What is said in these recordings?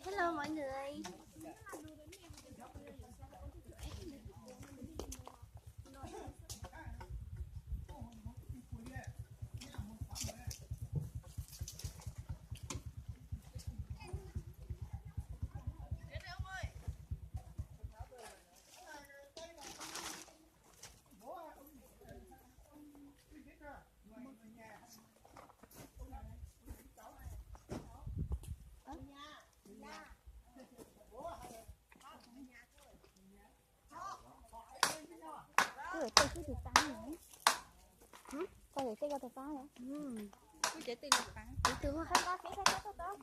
Hello mọi người. Koj tej koj tus pab no. Koj tej koj tus pab no. Koj tej koj tus pab. Tus hu hab koj fiv koj tus pab.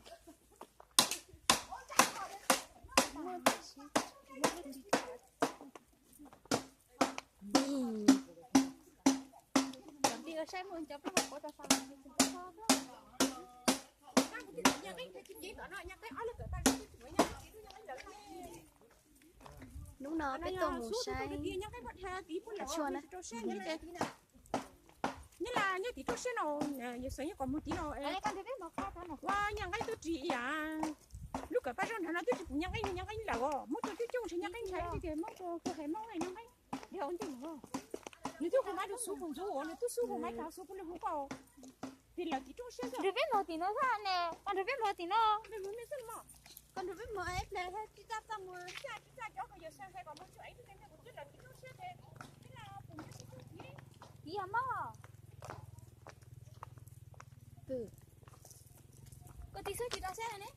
Cov npis ua saib muag cov peb hauv quav tas fas. Hnub no peb tuaj mus saib tshuaj na. Nyob tim rau siab no, yog xav nyob kom mus tim no, ua nyaj nqaij tuaj ris ib yam. Lub kawm paj zaub nrad no twb tsis pum nyaj nqaij, nyaj nqaij lawm os, muab tua coob coob ntshe nyaj nqaij ntshai tiag tiag, muab tua kawg hais Hmoob nyaj nqaij. Nws twb hu maiv rau xub mus ntxub, nws twb xub hu maiv rau xub pub lwg hu koj. Tis lawv tiv rooj siab. Nrog peb mus tim no xwb ne, koj nrog peb mus tim no. Koj nrog peb mus ib pliag, tsis txaj txaj muag, tsis txaj cov ko yog xav hais kom mus tsuag ib tug me kuv twb lawv tiv rooj siab ces peb los pum nyob tsis txog tiv. Tiv yog mob. Koj tiv xwb tiv rau siab ne.